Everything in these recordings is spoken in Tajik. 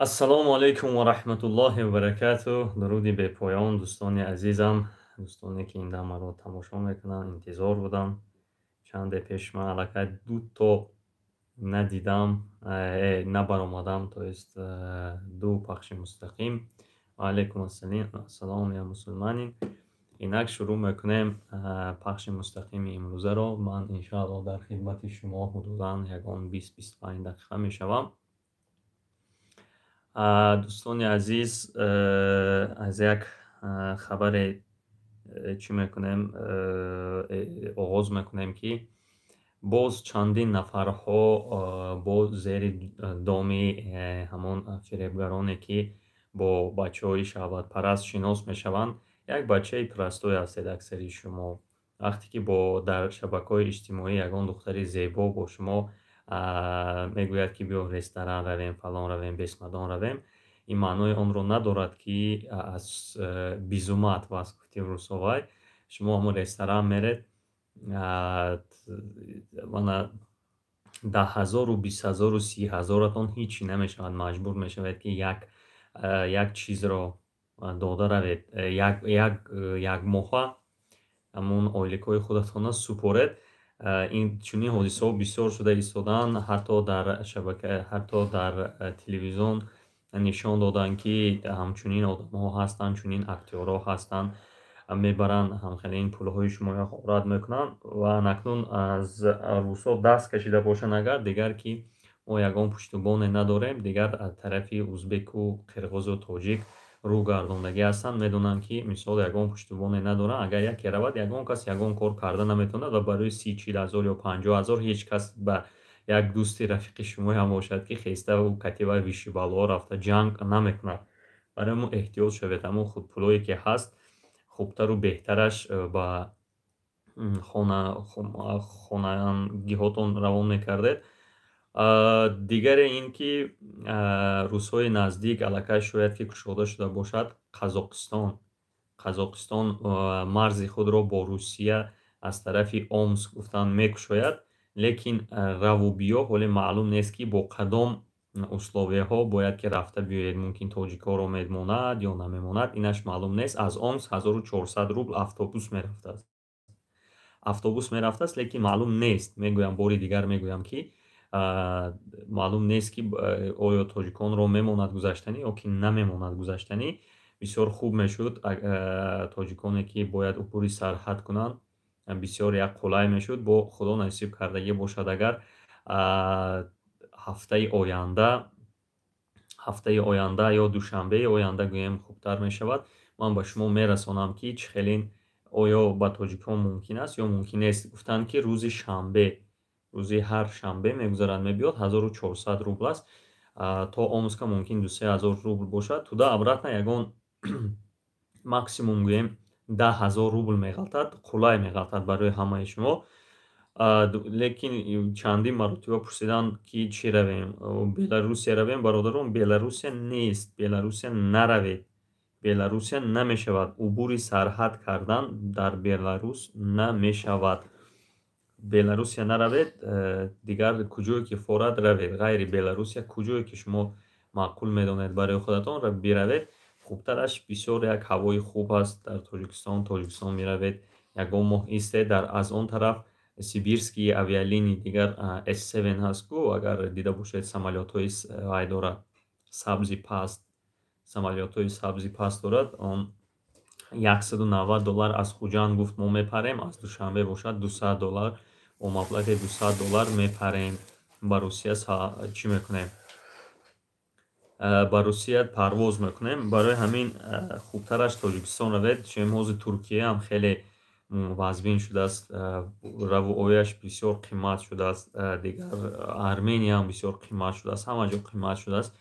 Ассалому алайкум ва раҳматуллоҳи ва баракатуҳ. Дуруди бепоён, дӯстони азизам, дӯстоне, ки ин дам маро тамошо мекунанд, интизор будам. Чанде пеш ман аллакай дуто надидам, набаромадам, то есть ду пахши мустақим. Ва алайкум ассалом, я мусулманин. Инак шурӯъ мекунем пахши мустақими имрӯзаро. Ман, иншоаллоҳ, дар хидмати шумо ҳудудан ягон 20-25 дақиқа мешавам. Дӯстони азиз, аз як хабаре чӣ мекунем, оғоз мекунем, ки боз чандин нафарҳо боз зери доми ҳамон фиребгароне, ки бо бачаҳои шаҳватпараст шинос мешаванд. Як бачаи простой ҳастед аксари шумо. Вақте ки бо дар шабакаҳои иҷтимоӣ ягон духтари зебо бо шумо мегӯяд, ки биё, ресторан равем, фалон равем, бесмадон равем, ин маънои онро надорад, ки аз без ума от вас, гуфти русовай. Шумо ҳамон ресторан меред, мана 10 000-у 20 000-у 30 000-атон ҳичи намешавад. Маҷбур мешавед, ки як чизро дода равед, як моҳа ҳамон ойликҳои худатонро супоред. Ин чунин ҳодисаҳо бисёр шуда истодаанд. Ҳатто дар шабака, ҳатто дар телевизион нишон доданд, ки ҳамчунин одамҳо ҳастанд, чунин актёрҳо ҳастанд, мебаранд, ҳамхеле ин пулҳои шуморо ғорат мекунанд. Ва анакнун аз русҳо даст кашида бошанд агар, дигар ки мо ягон пуштубоне надорем. Дигар аз тарафи узбеку, қирғизу тоҷик рӯ гардондагӣ ҳастанд. Медонанд, ки мисол ягон пуштубоне надоранд. Агар яке равад, ягон кас ягон кор карда наметавонад. Ва барои 30-40 ҳазор ё 50 000 ҳеҷ кас ба як дӯсти рафиқи шумоям бошад, ки хеста катибаи вишибалло рафта ҷанг намекунад. Барои мо эҳтиёт шавед. Ҳамон пулое ки ҳаст, хубтару беҳтараш ба хонагиҳотон равон мекардед. Дигаре ин ки рӯзҳои наздик аллакай шояд ки кушода шуда бошад Қазоқистон. Қазоқистон марзи худро бо Русия аз тарафи Омск, гуфтанд, мекушояд, лекин раву биё ҳоле маълум нест, ки бо кадом условияҳо бояд ки рафта биёед. Мумкин, тоҷикҳоро мемонад ё намемонад, инаш маълум нест. Аз Омск 1400 рубл автобус мерафтааст, автобус мерафтааст, лекин маълум нест. Мегӯям, бори дигар мегӯям, ки маълум нест, ки оё тоҷиконро мемонад гузаштанӣ ё ки намемонад гузаштанӣ. Бисёр хуб мешуд, тоҷиконе ки бояд убури сарҳад кунанд, бисёр як қулай мешуд. Бо Худо насиб кардагӣ бошад агар, ҳафтаи оянда, ҳафтаи оянда ё душанбеи оянда гӯем, хубтар мешавад, ман ба шумо мерасонам, ки чӣ хелин, оё ба тоҷикон мумкин аст ё мумкин нест. Гуфтанд, ки рӯзи шанбе, рӯзи ҳар шанбе мегузарад, мебиёд, 1400 рубл аст. То Омска мумкин 2-3 ҳазор рубл бошад, туда обратно ягон максимум гӯем 10 000 рубл меғалтад, қулай меғалтад барои ҳамаи шумо. Лекин чандин маротиба пурсиданд, ки чӣ равем, Беларусия равем. Бародарон, Беларусия нест, Беларусия наравед, Беларусия намешавад. Убури сарҳад кардан дар Беларус намешавад. Беларусия наравед, дигар куҷое ки форад, равед. Ғайри Беларусия куҷое ки шумо маъқул медонед барои худатон, биравед. Хубтараш, бисёр як ҳавои хуб аст дар Тоҷикистон. Тоҷикистон меравед, ягон моҳ истед. Дар аз он тараф Сибирские авиалинии, дигар S7 ҳаст ку, агар дида бошед, самолётҳои вай дорад, сабзи паст, самолётҳои сабзи паст дорад. Он 190 доллар аз Хуҷанд, гуфт, мо мепарем, аз Душанбе бошад 200 доллар. Бо маблағи 200 доллар мепарем ба Русия. Чӣ мекунем? Ба Русия парвоз мекунем. Барои ҳамин хубтараш Тоҷикистон равед. Чем ҳозир Туркияам хеле вазнин шудааст, раву ояш бисёр қимат шудааст. Дигар Армениям бисёр қимат шудааст, ҳама ҷо қимат шудааст.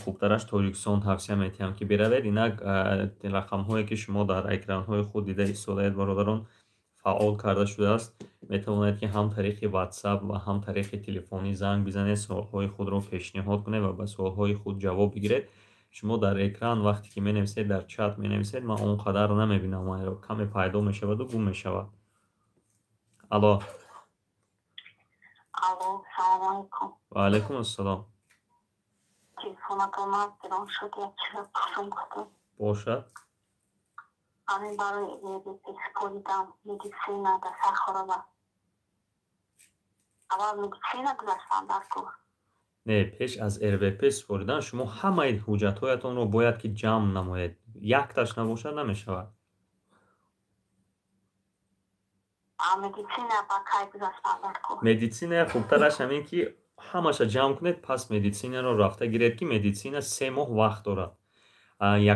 Хубтараш Тоҷикистон тавсия метиҳам, ки биравед. Инак рақамҳое ки шумо дар экранҳои худ дида истодаед, бародарон, фаъол карда шудааст. Метавонед, ки ҳам тариқи WhatsApp ва ҳам тариқи телефонӣ занг бизанед, суолҳои худро пешниҳод кунед ва ба суолҳои худ ҷавоб бигиред. Шумо дар экран вақте ки менависед, дар чат менависед, ман он қадар намебинам, каме пайдо мешаваду гум мешавад. Алло. Алло, салому алайкум. Ва алайкум ассалом. Телефонатон гирон шуд, як чиза пурсум гуфтем. Бошад. Ҳамин барои РВП супоридан медицина дар Сахарова. Аввал медицина гузаштан дар кор. Не, пеш аз РВП супоридан шумо ҳамаи ҳуҷҷатҳоятонро бояд ки ҷамъ намоед. Якташ набошад, намешавад. Медицина ба кай гузаштан дар кор? Медицина хубтараш ҳамин ки ҳамаша ҷамъ кунед, пас медицинаро рафта гиред, ки медицина 3 моҳ вақт дорад.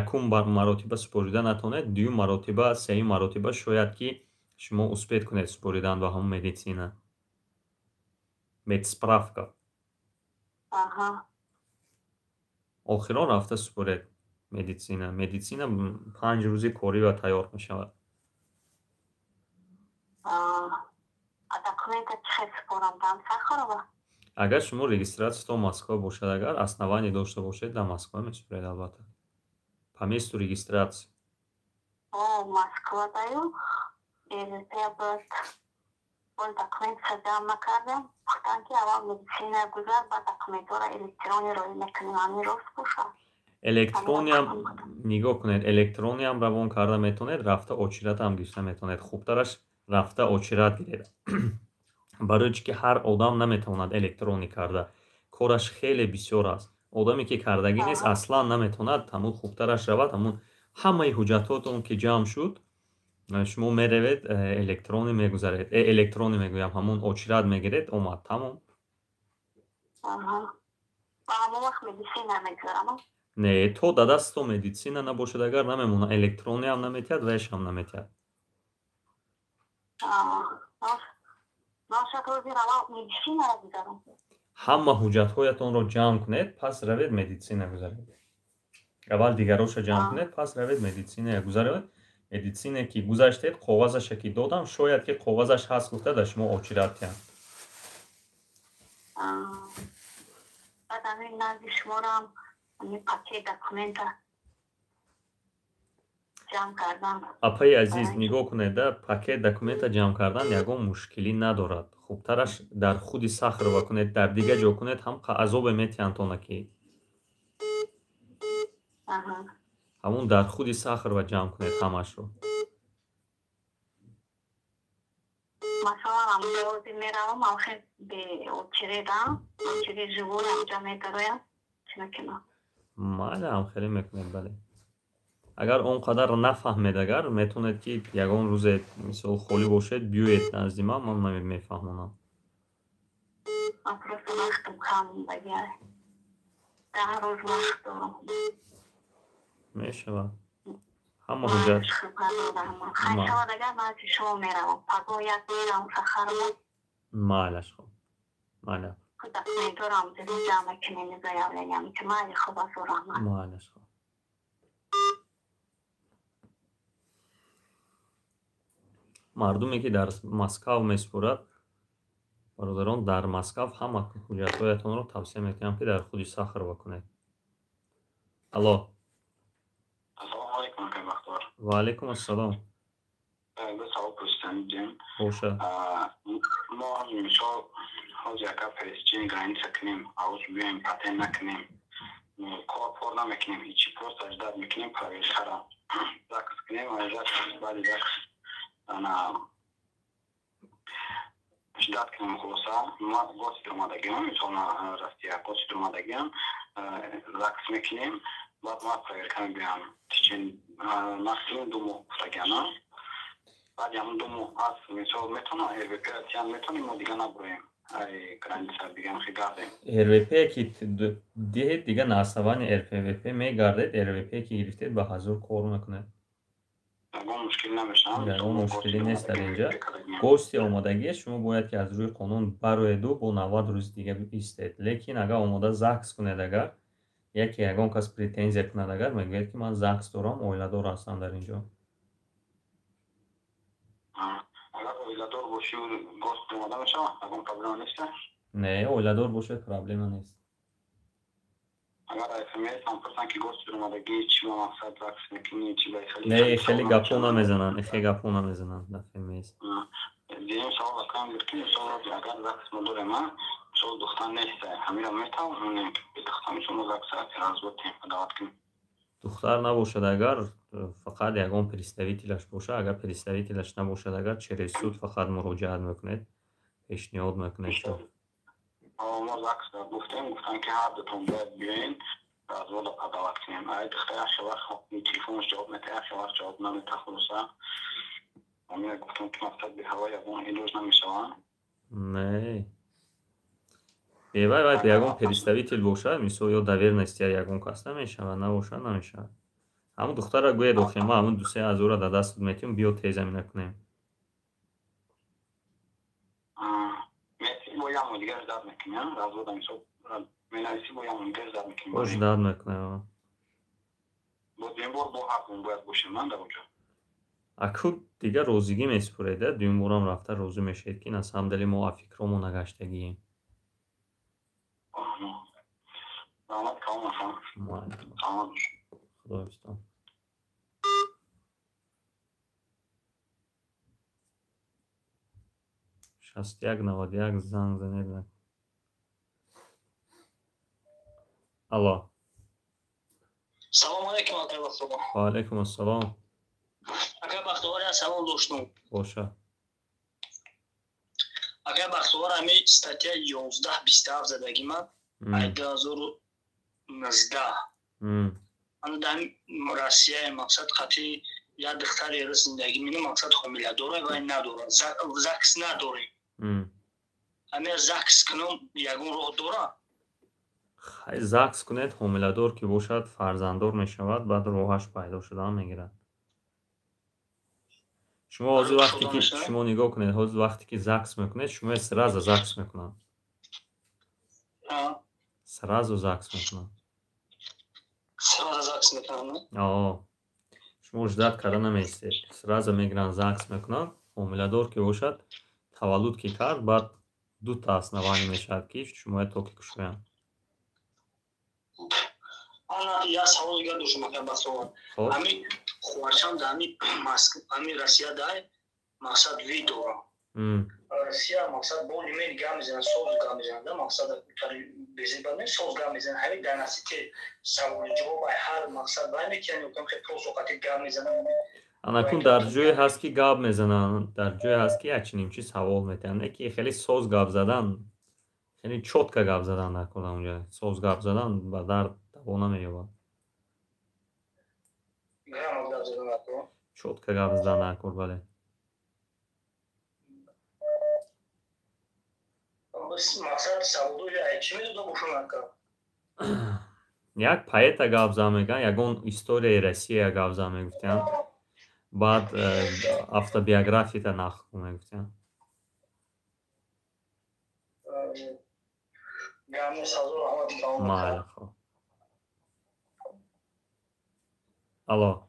Якум маротиба супорида натонед, дуюм маротиба, сеюм маротиба шояд ки шумо успеть кунед супоридан ба ҳамон медицина. Медсправка. Охирон рафта супоред медицина. Медицина 5 рӯзи корӣ ва тайёр мешавад. Агар шумо регистратсиятон Москва бошад, агар основание дошта бошед, дар Москва месупоред албатта. По месту регистрации. Москва даю. РВП бояд бол документ ҷамъ накардем. Гуфтанд ки аввал медицина гузар, баъд документҳоро электронӣ роӣ мекунем. Ҳамин рост бошад? Электрониам нигоҳ кунед, электрониам равон карда метавонед, рафта очередам гирифта метавонед. Хубтараш рафта очеред гиред. Барои чӣ ки ҳар одам наметавонад электронӣ карда. Кораш хеле бисёр аст. Одаме ки кардагӣ нест, аслан наметавонад. Ҳамун хубтараш равад, ҳамун ҳамаи ҳуҷҷатҳотон ки ҷамъ шуд, шумо меравед, электронӣ мегузаред. Электронӣ мегӯям, ҳамун очеред мегиред, омад, тамом. Не, то да дастто медицина набошад, агар намемонад, электрониам наметиҳад, вайшам наметиҳад. Ҳама ҳуҷҷатҳоятонро ҷамъ кунед, пас равед медицина гузаред. Аввал дигароша ҷамъ кунед, пас равед медицина гузаред. Медицина ки гузаштед, коғазаша ки додам, шояд ки коғазаш ҳаст гуфта дар шумо очеред диҳанд. Баъд ҳамин назди шуморам ҳамин пакет документа ҷамъ кардан. Апаи азиз, нигоҳ кунед, пакет документа ҷамъ кардан ягон мушкилӣ надорад. Хубтараш дар худи Сахарова кунед, дар дигар ҷо кунед, ҳам азобе метиҳанд тона ки. Ҳамун дар худи Сахарова ҷамъ кунед ҳамашро. Масалан, ҳамҷози меравам, охир бе очередам, очеред живой ҳамҷа медароям, чӣ мекунам? Майли, ҳам хеле мекунед, бале. Агар он қадар нафаҳмед, агар метавонед ки ягон рӯзе мисол холӣ бошед, биёед назди ман, ман мефаҳмонам. Ман просто вақтам кам мондагиай. 10 рӯз вақт дорам. Мешавад. Ҳама ҳуҷҷат. Шавад, агар назди шумо меравам. Пагоҳ як меравам Сахарова. Майлаш, хуб. Майла. Документҳоро ҷамъ мекунем, заявления мекунем. Майли, хуб, азор раҳмат. Майлаш, хуб. Мардуме ки дар Москав месупорад, бародарон, дар Москав ҳама ҳуҷҷатҳоятонро тавсия мекунам ки дар худи Сахарова кунед. Алло. Ассалому алайкум, акай Бахтовар. Ва алайкум ассалом. Ду савол пурсидан будем. Бошад. Мо мисол ҳозир ака пересечение граница кунем, авз биёем, патент накунем, кор пор намекунем, ҳичи, просто ждать мекунем, проверкара заказ кунем, заказ баъди заказ ана ждать кунем, хулоса ма гость омадагиам, мисол на Россия гость омадагиам, заказ мекунем, баъд ма проверка мебиям течение максимум 2 моҳ гуфтагиана. Баъди ҳамон 2 моҳ пас мисол метавонам РВП тиям, метавонем мо дига набуроем ай граница, бигам хи гардем. РВП ки диҳед, дига на основании РВП мегардед, РВП ки гирифтед ба ҳазур кор мекунед. Ягон мушкил намешавад? Ягон мушкилӣ нест дар инҷа. Гости омодагие шумо бояд ки аз рӯи қонун бароеду бо 90 рӯзи дига истед. Лекин агар омода закс кунед, агар яке ягон кас претензия кунад, агар мегӯяд ки ман закс дорам, оиладор ҳастам дар инҷо. Агар оиладор бошӣ, гост омода мешавад? Ягон проблема нест? Не, оиладор бошед, проблема нест. Агар ФМС ҳам пурсанд ки гост омодагӣ чӣ ба мақсад закс мекунӣ, чӣ ба хеле Не, хеле гапҳо намезананд, хеле гапҳо намезананд дар ФМС. Дуюм савол акам буд ки мисол агар закс мо дорем, мисол духтар нест, ҳаминро метавонем ки бе духтар вақт мисол мо ЗАГС развод подавать кунем. Духтар набошад агар, фақат ягон представителаш бошад, агар представителаш набошад агар, через суд фақат муроҷиат мекунед, пешниҳод мекунед. Мо ЗАГС гуфтем, гуфтан ки ҳар дутон бояд биёен, развода подавать кунем. Ай духтар яхе вақт телефонаш ҷавоб метаҳад, яхе вақт ҷавоб наметаҳад. Хулоса, ҳамина гуфтам ки мақсад беҳаво ягон илоҷ намешаванд. Не, бевай вай ягон представитель бошад, мисол, ё доверенность ягон кас, намешавад, набошад, намешавад. Ҳамун духтара гӯед: охе, ма ҳамун 2-3 ҳазорра дар дастат метиҳам, биё, тез ҳамина кунем. Бо як моҳ дигар ждать мекунем, развода мисол менависӣ, бо як моҳ дигар ждать мекунем. Бо ждать мекунем. Бо дуюм бор бо ҳақмон бояд бошем ман дар онҷо. Аку дигар розигӣ месупоред, дуюм борам рафта розӣ мешавед, ки на самом деле мо афикромо нагаштагием. Раҳмат калом, ака. Худоҳофизтон. 61 91 занг занед. Алло. Салому алейкум, акай Бахтовар. Ва алейкум ассалом. Акай Бахтовар, як савол доштум. Боша. Акай Бахтовар, ҳами статья 11.27 задагӣ ман ай 2019, ана дар Россия, мақсад, қати як духтари зиндагӣ мекунам, мақсад, ҳомиладора вай надорад, ЗАГС надорем. Ҳами ЗАГС кунам, ягон роҳ дорад? Хай, ЗАГС кунед, ҳомиладор ки бошад, фарзанддор мешавад, баъд роҳаш пайдо шудан мегирад. Шумо ҳозир вақте ки, шумо нигоҳ кунед, ҳозир вақте ки ЗАГС мекунед, шумо сразу ЗАГС мекунанд, сразу ЗАГС мекунанд. Сразу ЗАГС мекунанд? Шумо ждать карда намеистед, сразу мегиранд, ЗАГС мекунанд. Ҳомиладор ки бошад, таваллуд ки кард, баъд дута основание мешавад, ки шумоя то ки кушоянд. Ана як савол дигар доштам, акай Бахтовар. Ҳами хоҳарчам дар ҳами Россия дай, мақсад, вид дорам. Россия, мақсад, бо лимени гап мезанад, соз гап мезанад, мақсад, безебане соз гап мезанад. Ҳами дар насите саволи ҷавоб ай ҳар мақсад вай мекунанд ё кам просто қати гап мезананд? Анакун дар ҷое ҳаст, ки гап мезананд, дар ҷое ҳаст, ки як чунин чи савол метиҳанд, не ки хеле соз гап задан, хеле чётко гап задан накунад. Унҷа соз гап задан ба дард даво намеёбад. Чётко гап задан накун, бале. Мақсад, саволои чӣ медода бошам, ака? Як поэта гап зан мегӯянд, ягон историяи Россия гап зан мегуфтиянд, баъд автобиографията нақл кун мегуфтиянд. Майли, хоб. Алло.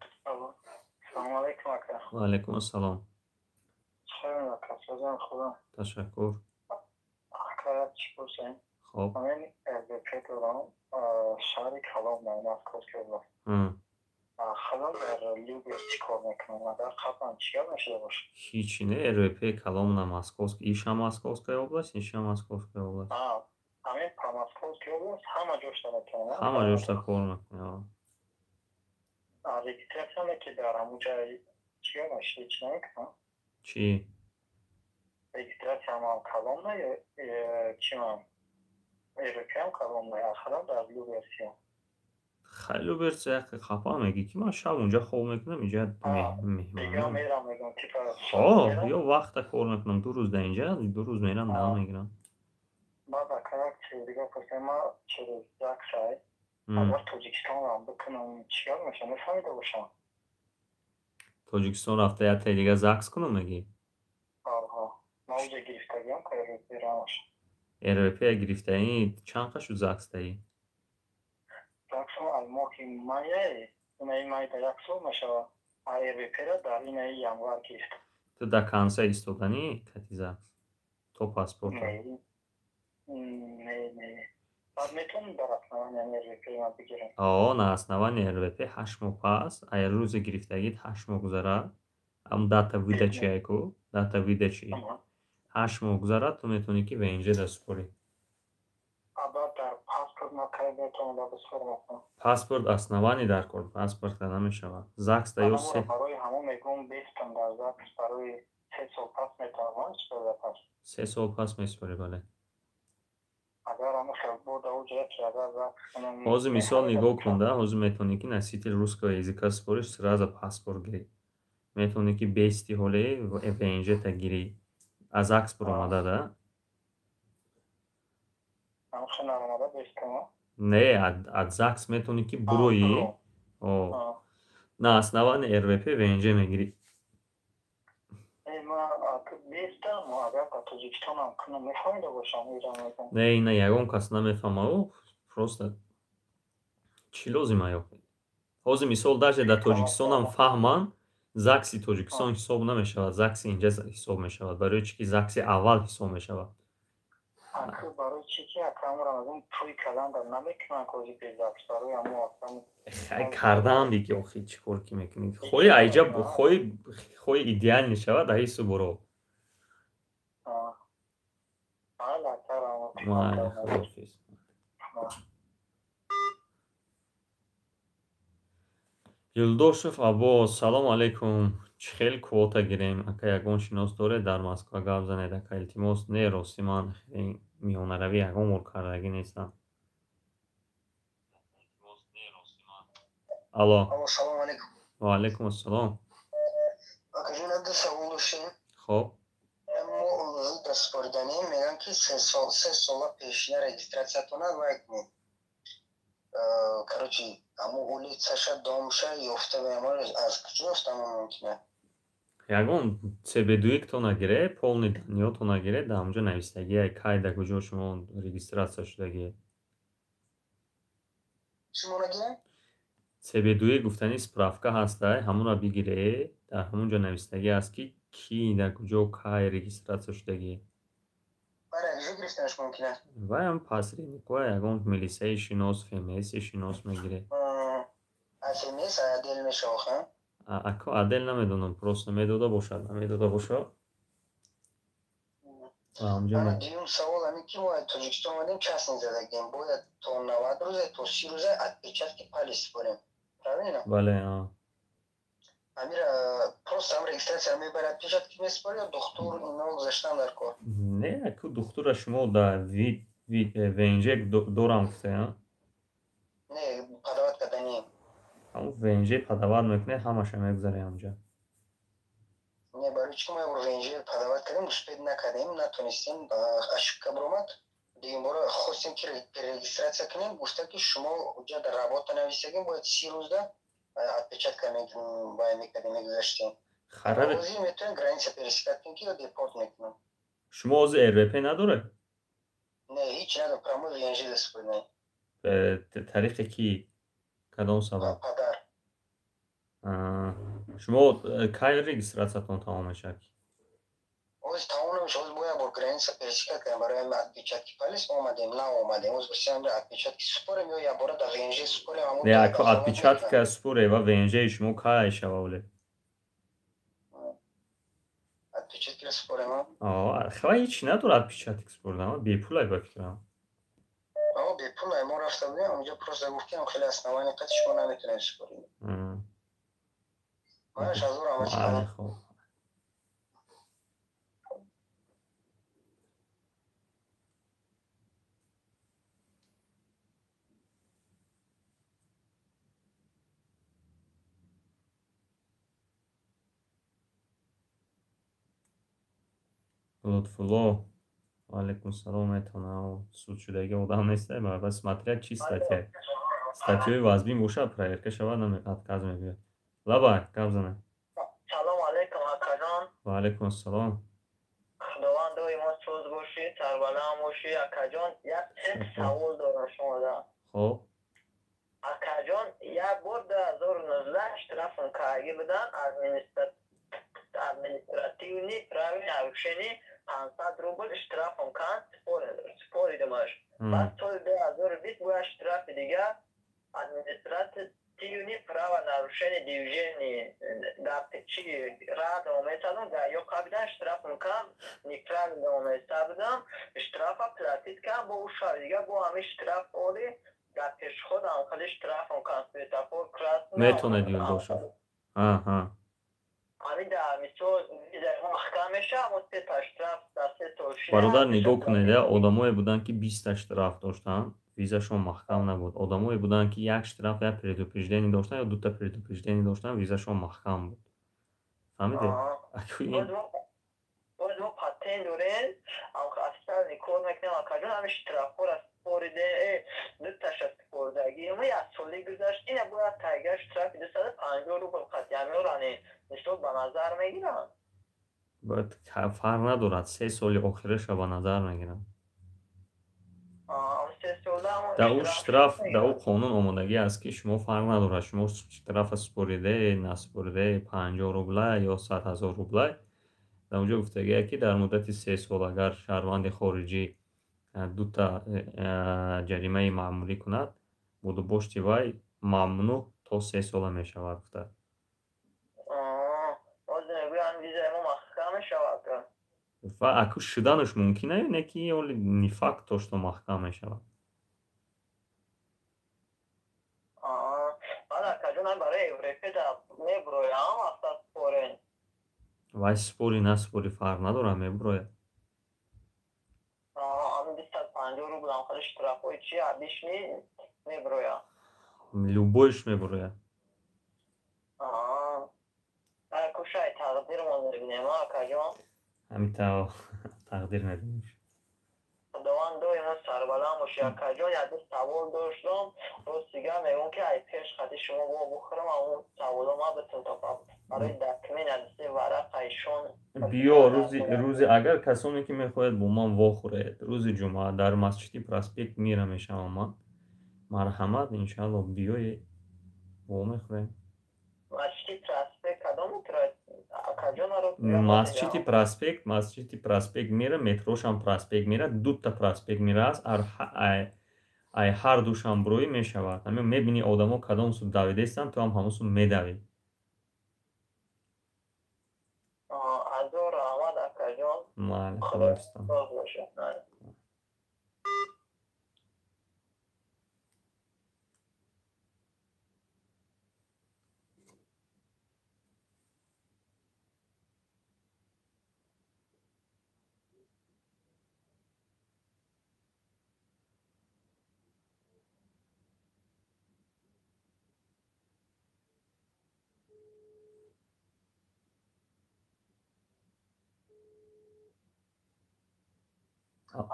Салому алейкум, ака. Ва алейкум ассалом. Ташаккур. Ака, як чӣ пурсем? Хоб. Ҳамин РВП дорам, шаҳри Коломна, Московский область. Хадам дар Люберцы кор мекунам. Агар қаблан чӣ гап нашуда бошад? Ҳичи не, РВП Коломна, Московский, иша Московская область, иша Московская область. Ҳамин по Московский область ҳама ҷошта метавонам? Ҳама ҷошта кор мекунам. Регистрация ки дар ҳамун ҷай чӣ гап нашуда, ҳеч намекунам? Чӣ? Регистрация мам Коломна ё чӣ мам? РВПам Коломна, ахирам дар Люберцы. Хай, Люберцы яке хафа мегӣ, ки ман шаб унҷа хоб мекунам, инҷа меҳмонам. Ё вақта кор мекунам, 2 рӯз дар инҷа, 2 рӯз мерам, дам мегирам. Баъд, ака, як чиз дигар пурсем. Ман через як сай агар Тоҷикистонам бикунам, чӣ гап мешавад, мефаҳмида бошам? Тоҷикистон рафта яктаи дига ЗАГС кунам мегӣ? Ман уҷа гирифтагиам РВП-рамаш. РВП гирифтаи, чанд қа шуд ЗАГСтаи? ЗАГСам аз моҳи мая, инаи майда як сол мешавад, а РВП-ра дар инаи январ гирифтам. Ту до конца истоданӣ кати ЗАГС то паспорта? Не, не, баъд метавонам дар основании РВП ман бигирам? О, на основании РВП 8 моҳ пас, агар рӯзи гирифтагит 8 моҳ гузарад, ам дата выдачи айку, дата выдачи 8 моҳ гузарад, ту метавонӣ, ки ВНЖ да супорӣ. Баъд дар паспорт. Паспорт основание дар кор, паспорт карда намешавад. ЗАГС да ё се барои ҳамон мегӯм, бестам дар ЗАГС барои 3 сол пас метавонам супорида пас. 3 сол пас месупорӣ, бале. Агар ҳамон хел бо да уҷа яке агар ЗАГС кунам. Ҳозир мисол нигоҳ кун да, ҳозир метавонӣ ки носитель русского языка супориш, сразу паспорт гирӣ. Метавонӣ ки бести ҳоле ВНЖ та гирӣ. Аз ЗАГС баромада да? Ҳамон хел наромада бестам? Не, аз ЗАГС метавонӣ ки буроӣ. На основании РВП ВНЖ мегирӣ. Бестам, агар ба Тоҷикистонам кунам, мефаҳмида бошам. Не, ина ягон кас намефаҳма, просто чӣ лозима ё? Ҳозир мисол даже дар Тоҷикистонам фаҳманд, ЗАГСи Тоҷикистон ҳисоб намешавад, ЗАГСи инҷа ҳисоб мешавад. Барои чӣ ки ЗАГСи аввал ҳисоб мешавад. Барои чӣ ки акамро мегӯм, тӯй кардан дар намекунанд кози бе ЗАГС, барои ҳамо. Хай, кардаам диги, охи чӣ кор ки мекунӣ? Хоҳи айҷа, хоҳи идеал мешавад, аҳису буро. Майли, худоҳофиз. Юлдошев Аббос, салому алайкум. Чӣ хел квота гирем? Ака, ягон шинос доред дар Москва, гап занед, ака, илтимос. Не, ростӣ ман хеле миёнаравӣ ягон бор кардагӣ нестам. Алло. Салому алайкум. Ва алайкум ассалом. Акаҷон, ду савол доштем. Хоб. Мо дастпориданем, мегӯям ки 3 сола пешина регистратсиятона вай кунед. Короче, ҳамо улицаша, домша ёфта, аз куҷо ёфтама мумкина? Ягон цбдуиктон нагире, полный данныетон нагире, дар ҳамонҷо навистагия, кай дар куҷо шумо регистратсия шудагие. Шумо нагирем? ЦБДУИ гуфтани справка ҳастай, ҳамонро бигире, дар ҳамон ҷо навистагӣ аст, ки кӣ дар куҷо кай регистратсия шудагӣ. Гирифтанаш мумкин аст? Ваям посредникҳо, ягон милисаи шинос, ФМСи шинос мегире. ФМС отдел мешавад? Ако отдел намедонам, просто медода бошад, намедода бошад. Дуюм савол ҳамин ки мо Тоҷикистон омадем, частный задагем, бояд то 90 рӯза, то 30 рӯза отпечатки палец супорем, правильно? Бале. Амира просто ҳам регистратсия мебарад, отпечатки месупорӣ ё духтур ино гузаштан дар кор? Не, ку духтура шумо дар вид ВНЖ дорам гуфтая? Не, подавать кардани. Ҳамон ВНЖ подавать мекунед, ҳамаша мегузаре ҳамҷа. Не, барои чӣ мо як бор ВНЖ подавать кардем, успеть накардем, натонистем, ошибка баромад. Дуюм бора хостем ки перерегистратсия кунем, гуфта ки шумо уҷа дар работа нависагем, бояд 30 рӯзда отпечатка вай мекардем, мегузаштем. Ҳозир метавонем граница пересекать кунем ки ё депорт мекунем? Шумо ҳозир РВП надоред? Не, ҳеҷ надорам, прямой ВНЖ дастпурдем. Тариқи ки, кадом сабаб? Падар. Шумо кай регистратсиятон тамом мешавад? Ҳозир тамом намешавад, ҳозир бояд бор граница пересекать кунем, барои ҳамин отпечатки палец омадем, наомадем. Ҳозир гуфтем отпечатки супорем ё якбора дар ВНЖ супорем. Не, ако отпечатка супоре ва ВНЖи шумо кай шава оле? Отпечаткиро супорем? Хела ҳеҷ надорад отпечаток супордан, бепулай ба фикрам. Бепулай, мо рафта будем онҷо, просто гуфт ки хеле основание қати шумо наметонем супорем. Манаш ҳазор раҳмат. Хоб. Лутфулло, ваалайкум салом. Метавонам, судшудагӣ одам нестай, ба смотря чӣ статья. Статьяи вазбин бошад, проверка шавад, отказ мегӯяд. Лабай, гап занед. Салому алайкум, акаҷон. Ваалайкум ассалом. Худованд доимо соз бошӣ, сарбаланд бошӣ, акаҷон. Як чанд савол дорам шумода. Хоб. Акаҷон, як бор 2019 штрафм кардагӣ будан, административный правонарушение, 500 рубл штрафм канд, супоридамаш. Баъд соли 2020 бояд штрафи дига административный Административный правонарушение движения дар чи рад омесадам, дар ё қабидан штраф мекунам, неправильно омесадам, штрафа платить кардам, бо ӯ шаби дига бо ҳамин штраф оли дар пешходам хеле штраф мекунам, светофор красный. Метонед, Юлдошев. Аҳа. Ҳамин дар мисол визаи мо маҳкам мешавад, мо сета штраф дар се сол. Бародар, нигоҳ кунед, одамое буданд, ки 20-та штраф доштанд, визашон маҳкам набуд. Одамое буданд, ки як штраф, як предупреждение доштанд ё дута предупреждение доштанд, визашон маҳкам буд. Фаҳмидед? Боз мо патент дорем, официально кор мекунем, акаҷон, ҳамин штрафҳоро супоридем, дуташа супордагӣ мо як соли гузашт, ина бояд тайга штрафи 250 рубл қатъи ҳаминро мисол ба назар мегиранд. Бояд, фарқ надорад, 3 соли охираша ба назар мегиранд. Дар ӯ штраф, дар ӯ қонун омодагӣ аст, ки шумо фарқ надорад, шумо штрафа супориде, насупориде, 50 рубла ё 100 000 рубла. Дар онҷо гуфтагие, ки дар муддати 3 сол агар шаҳрванди хориҷӣ дута ҷаримаи маъмулӣ кунад, будубошти вай мамнӯъ то 3 сола мешавад, гуфта. Ва аку шуданаш мумкин аю, не ки оли не факт то что маҳкам мешавад. Вай спори наспори фарқ надорад, мебурояд. Любойш мебурояд. Ҳамин тақдир мебинем. Худованд доимо сарбаланд бошӣ, акаҷон. Як савол доштам, рост дигар мегӯям, ки ай пеш хати шумо бо бухӯрам, он саволо ма битун то барои документ се варақа ишон. Биё рӯзи, агар касоне ки мехоҳед бо ман вохӯред, рӯзи ҷумъа дар масҷиди Проспект Мира мешавам ман. Марҳамат, иншаалло, биёед, вомехӯрем. Масҷиди Проспект кадом метро? Масҷиди Проспект, масҷиди Проспект Мира, метрошам Проспект Мира, дута Проспект Мира аст, ай ҳар душам броӣ мешавад. Ҳамин мебинӣ одамо кадом су давидаистанд, ту ҳам ҳамон су медавӣ. Азор раҳмат, акаҷон. Майли, Худо ҳифзтон.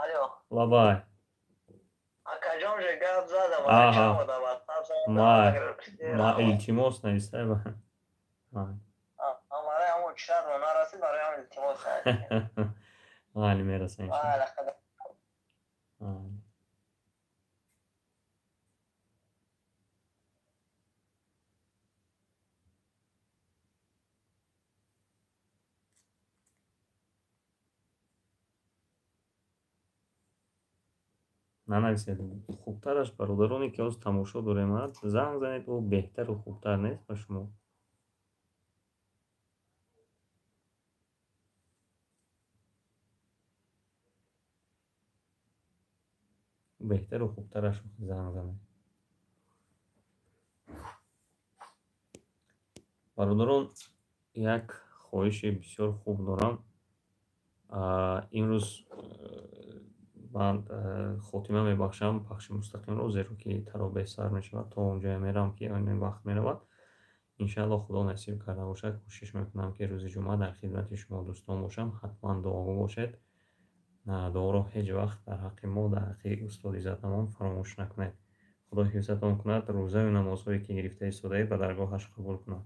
Алло. Лабай. Акаҷон, же гап задам. Аҳа. Ма илтимос навистай ба. Барои ҳамон чат нарасид, барои ҳам илтимос. Майли, мераса иншалло. Нанависед, хубтараш, бародароне ки ҳозир тамошо дорем, занг занед, ӯ беҳтару хубтар нест ба шумо? Беҳтару хубтараш занг занед. Бародарон, як хоҳиши бисёр хуб дорам. Имрӯз ман хотима мебахшам пахши мустақимро, зеро ки таробеҳ сар мешавад, то онҷое мерам, ки ин вақт меравад. Иншаалло, Худо насиб карда бошад, кӯшиш мекунам, ки рӯзи ҷумъа дар хидмати шумо дӯстон бошам. Ҳатман дуогӯ бошед. Дуоро ҳеҷ вақт дар ҳаққи мо, дар ҳаққи устоди иззатамон фаромӯш накунед. Худо ҳифзатон кунад, рӯзаю намозҳое ки гирифта истодаед, ба даргоҳаш қабул кунад.